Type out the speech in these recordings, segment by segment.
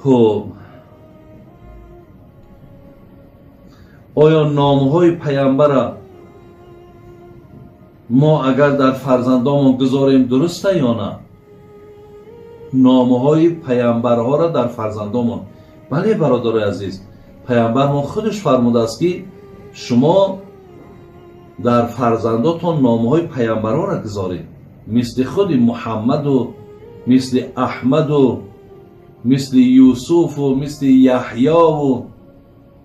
Хуб, оё номҳои паямбара мо агар дар фарзандомон гузорем дуруста ё на? Номҳои паямбарҳоро дар фарзандомон. Бале, бародарои азиз, паямбармон худаш фармудааст, ки шумо дар фарзандотон номҳои паямбарҳоро гузоред, мисли худи Муҳаммаду, мисли Аҳмаду, мисли Юсуфу, мисли Яҳёву,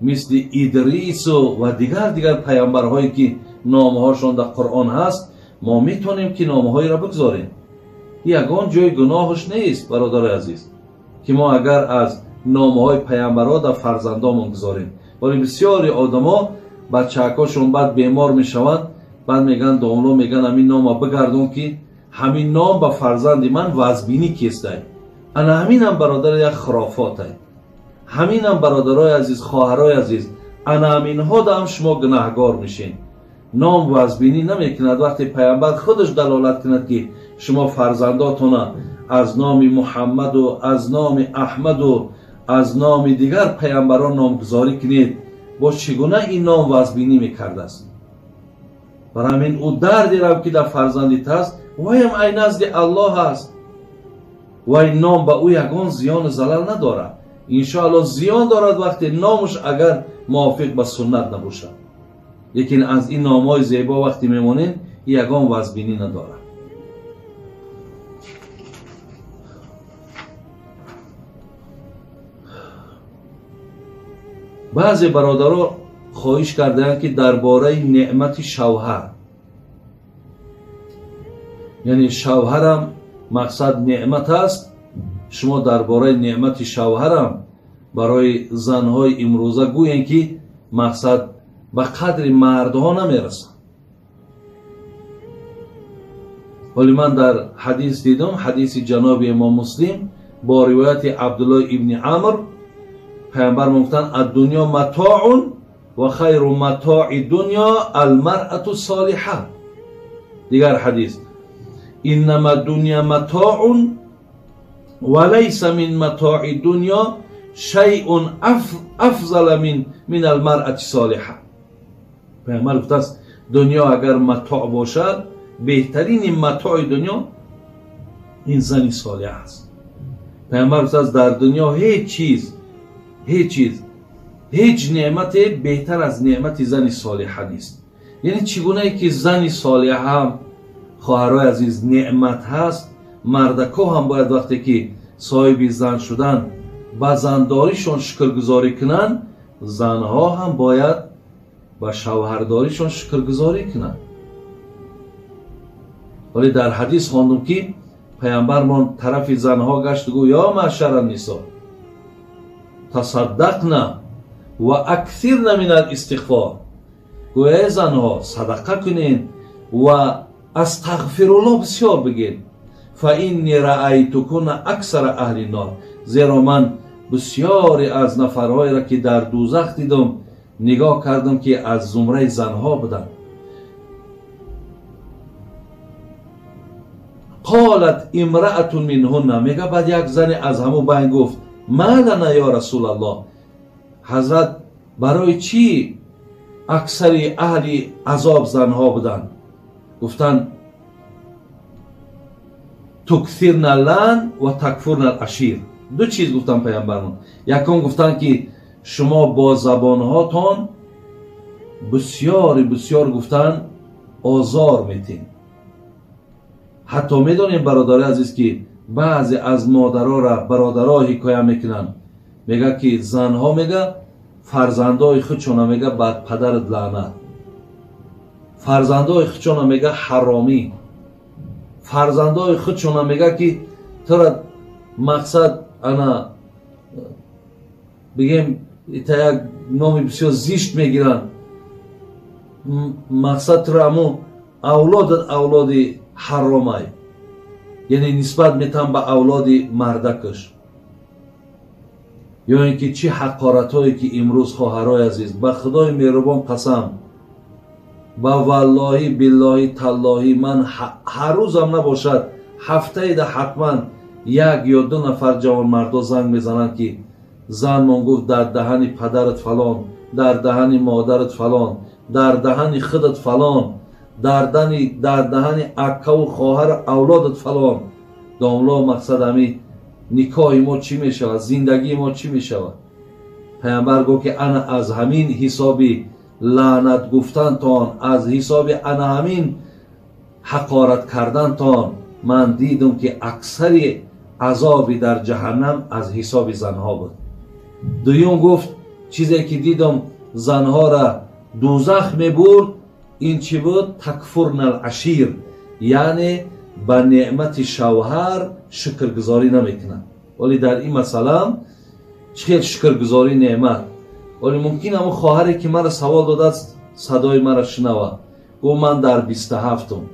мисли Идрису ва дигар паямбарҳое ки номҳошон дар Қуръон ҳаст, мо метавонем ки номҳоеро бигзорем. Ягон ҷои гуноҳаш нест, бародарои азиз, ки мо агар аз номҳои паямбарҳо дар фарзандомон гузорем. Вале бисёри одамо бачаакошон баъд бемор мешаванд, баъд мегӯянд, домло мегӯянд, ҳамин нома бигардон, ки ҳамин ном ба фарзанди ман вазбинӣ кестай. Ана ҳаминам, бародар, як хурофотай. Ҳаминам, бародарои азиз, хоҳарои азиз, ана ҳаминҳо даам шумо гунаҳгор мешед. Ном вазбинӣ намекунад вақте паямбар худаш далолат кунад, ки шумо фарзандотона аз номи Муҳаммаду, аз номи Аҳмаду, аз номи дигар паямбарон номгузорӣ кунед. Бо чӣ гуна ин ном вазбинӣ мекардааст? Барои ҳамин ӯ дардерам, ки дар фарзанди таст, ваям ай назди Аллоҳ аст, вай ном ба ӯ ягон зиёну залал надорад. Иншоаллоҳ зиён дорад вақте номаш агар мувофиқ ба суннат набошад, лекин аз ин номҳои зебо вақте мемонем, ягон вазбинӣ надорад. Баъзе бародаро хоҳиш кардаанд, ки дар бораи неъмати шавҳар, яъне шавҳарам мақсад неъмат аст, шумо дар бораи неъмати шавҳарам барои занҳои имрӯза гӯем, ки мақсад ба қадри мардҳо намерасанд. Вале ман дар ҳадис дидам, ҳадиси ҷаноби имом Муслим бо ривояти Абдуллоҳ ибни Амр, паямбар мегуфтанд: ад-дунё матоун ва хайру матои дунё алмаръату солиҳа. Дигар ҳадис: иннама дунё матоун ва лайса мин матои дунё шайъун афзала мин алмаръати солиҳа. Паямбар гуфтааст, дунё агар матоъ бошад, беҳтарини матои дунё ин зани солиҳа аст. Паямбар гуфтааст, дар дунё ҳеҷ чиз, ҳеҷ чиз, ҳеҷ неъмате беҳтар аз неъмати зани солиҳа нест. Яъне чӣ гунае ки зани солиҳа ҳам, хоҳарои азиз, неъмат ҳаст, мардако ҳам бояд вақте ки соҳиби зан шудан, ба зандоришон шукргузорӣ кунанд, занҳо ҳам бояд ба шавҳардоришон шукргузорӣ кунанд. Вале дар ҳадис хондум, ки паямбармон тарафи занҳо гашт гӯ: ё маъшара нисо тасаддақна ва аксирна мин алистиғфор. Гӯя, эй занҳо, садақа кунед ва астағфируллоҳ бисёр бигед. Фа инни раайтукунна аксара аҳли нор. Зеро ман бисёре аз нафарҳоеро, ки дар дӯзах дидам, нигоҳ кардам, ки аз зумраи занҳо буданд. Қолат имраатун минҳунна, мега баъд як зане аз ҳамун байн гуфт: ма лана ё расулаллоҳ, ҳазрат, барои чӣ аксари аҳли азоб занҳо буданд? Гуфтанд: туксирна лан ва такфурна алашир. Ду чиз гуфтанд паямбармон. Якум гуфтанд, ки шумо бо забонҳотон бисёри бисёр гуфтанд озор метин. Ҳатто медонем, бародари азиз, ки баъзе аз модарора бародаро ҳикоя мекунанд, мега ки занҳо, мега, фарзандои худшона мега бар падарат лаънат, фарзандои худшона мега ҳаромӣ, фарзандои худшона мега ки тура мақсад ана бигем ита як номи бисёр зишт мегиранд, мақсад тура аму авлодат авлоди ҳаромай, яъне нисбат метам ба авлоди мардакаш. Ё ин ки чӣ ҳақоратҳое ки имрӯз, хоҳарои азиз, ба худои меҳрубон қасам, ба валлоҳӣ биллоҳӣ таллоҳӣ, ман ҳар рӯзам набошад, ҳафтаеда ҳатман як ё ду нафар ҷавонмардо занг мезананд, ки Занмон гуфт дар даҳани падарат фалон, дар даҳани модарат фалон, дар даҳани худат фалон, дар даҳани аккаву хоҳару авлодат фалон. Домло мақсад ҳами никоҳи мо чӣ мешавад, зиндагии мо чӣ мешавад? Паямбар гуфт ки ана аз ҳамин ҳисоби лаънат гуфтантон, аз ҳисоби ана ҳамин ҳақорат кардантон ман дидум ки аксари азоби дар ҷаҳаннам аз ҳисоби занҳо буд. Дуюм гуфт чизе ки дидум занҳоро дузах мебурд, ин чӣ буд? Такфурнал ашир, яъне ба неъмати шавҳар шукргузорӣ намекунанд. Вале дар ин масъалаам чӣ хел шукргузорӣ неъмат? Вале мумкин ҳамон хоҳаре ки маро савол додааст садои маро шунавад. Гуфт ман дар 27-ум.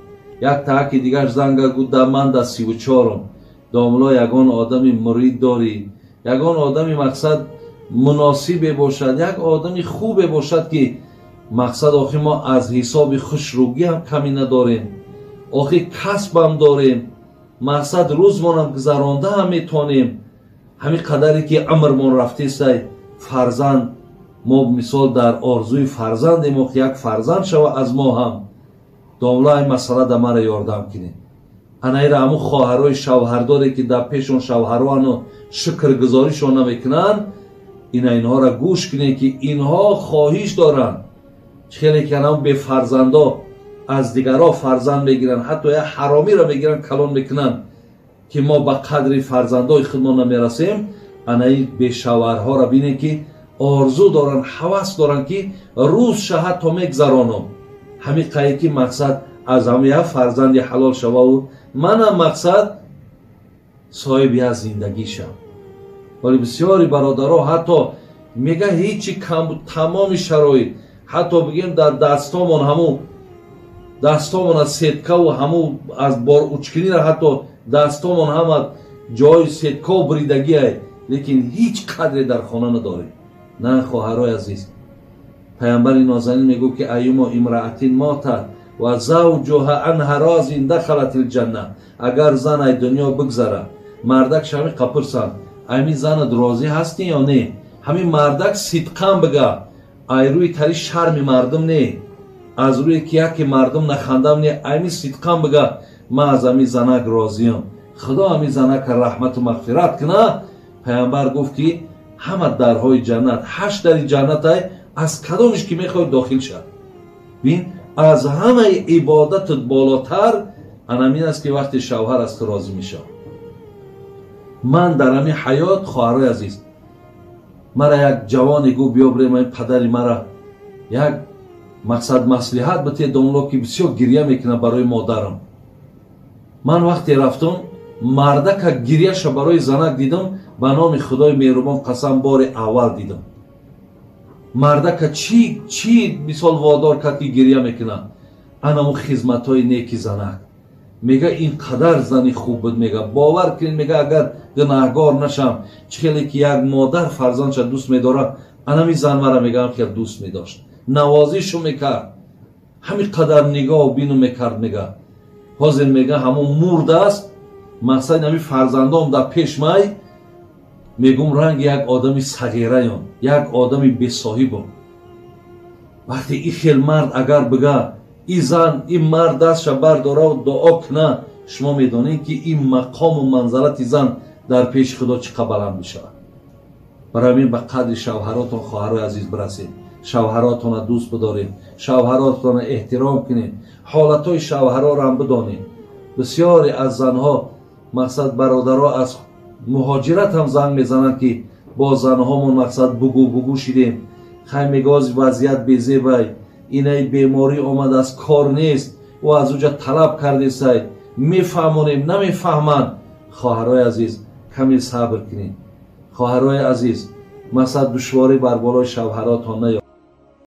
Як таҳаки дигар занга гуфт ман дар 34-ум. Домло ягон одами мурид дорӣ, ягон одами мақсад муносибе бошад, як одами хубе бошад ки мақсад охи мо аз ҳисоби хушрӯгӣ ҳам камӣ надорем, охи касбам дорем, мақсад рӯзмонам гузаронда ҳам метонем. Ҳамин қадаре ки умрмон рафтесай фарзанд, мо мисол дар орзуи фарзандем, охи як фарзанд шава аз мо ҳам. Домла ин масъала да мара ёрдам кунед. Анаира ҳамун хоҳарои шавҳардоре ки дар пешон шавҳароану шукргузоришон намекунанд, ина инҳоро гӯш кунед ки инҳо хоҳиш доранд. Чӣ хеле ки анам бефарзандо аз дигарҳо фарзанд мегиранд, ҳатто як ҳаромиро мегиранд, калон мекунанд ки мо ба қадри фарзандои худмон намерасем. Анаи бешавҳарҳоро бинед ки орзу доранд, ҳавас доранд ки рӯз ша ҳатто мегзаронам. Ҳамин қае ки мақсад аз ҳама як фарзанди ҳалол шававу манам мақсад соҳиби як зиндагӣ шав. Вале бисёри бародаро ҳатто мега ҳечи кам тамоми шароит, ҳатто бигем дар дастомон ҳамун дастомон аз сеткаву ҳамун аз бор учкиниро ҳатто дастомон ҳама ҷои сеткав буридагиай, лекин ҳеҷ қадре дар хона надорем. На хоҳарои азиз, паямбари нозанин мегӯ ки аюмо имраатин мотат ва завҷуҳа анҳа розин дахалат илҷанна. Агар зан ай дунё бигзара, мардак шами қапурсан, ами занат розӣ ҳастӣ ё не? Ҳамин мардак сидқан бига, ай рӯи тари шарми мардум не, аз рӯе ки яке мардум нахандам не, ами сидқан бига ман аз ами занак розиям, худо ами занака раҳмату мағфират куна. Паямбар гуфт ки ҳама дарҳои ҷаннат, 8 дари ҷаннатай, аз кадомиш ки мехоҳӣ дохил шав. Бин, аз ҳамаи ибодатат болотар анамин аст ки вақте шавҳар аз ту розӣ мешавад. Ман дар ҳамин ҳаёт, хоҳарои азиз, мара як ҷавоне гуфт биё бирем ин падари мара як мақсад маслиҳат бите домло ки бисёр гирья мекунад барои модарам. Ман вақте рафтам, мардака гирьяша барои занак дидам, ба номи худои меҳрубон қасам бори аввал дидам. Мардака чӣ мисол водор кард ки гирья мекунад? Анаму хизматҳои неки занак. Мега ин қадар зани хуб буд, мега бовар кунед, мега агар гунаҳгор нашам, чӣ хеле ки як модар фарзандша дӯст медорад, анами зан мара мегаам хел дӯст медошт, навозишу мекард, ҳамин қадар нигоҳу бину мекард. Мега ҳозир мега ҳамон мурд аст, мақсад ҳамин фарзандом дар пеш май, мегум ранги як одами сағираён, як одами бесоҳибом. Вақте ин хел мард агар бига ин зан, ин мард дастша бардораву дуо куна, шумо медонед ки ин мақому манзалати зан дар пеши худо чӣ қадр баланд мешавад. Барои ҳамин ба қадри шавҳаротон, хоҳарои азиз, бирасед, шавҳаротонро дӯст бидоред, шавҳаротонро эҳтиром кунед, ҳолатҳои шавҳароро ҳам бидонед. Бисёре аз занҳо, мақсад бародаро аз муҳоҷират ҳам занг мезананд ки бо занҳомон мақсад бугу бугу шидем, хай мегаози вазъият безебай, инаи беморӣ омадааст, кор нест, ӯ аз уҷа талаб кардесай, мефаҳмонем, намефаҳманд. Хоҳарои азиз, каме сабр кунед. Хоҳарои азиз, масалан душворӣ бар болои шавҳаротон наёбед.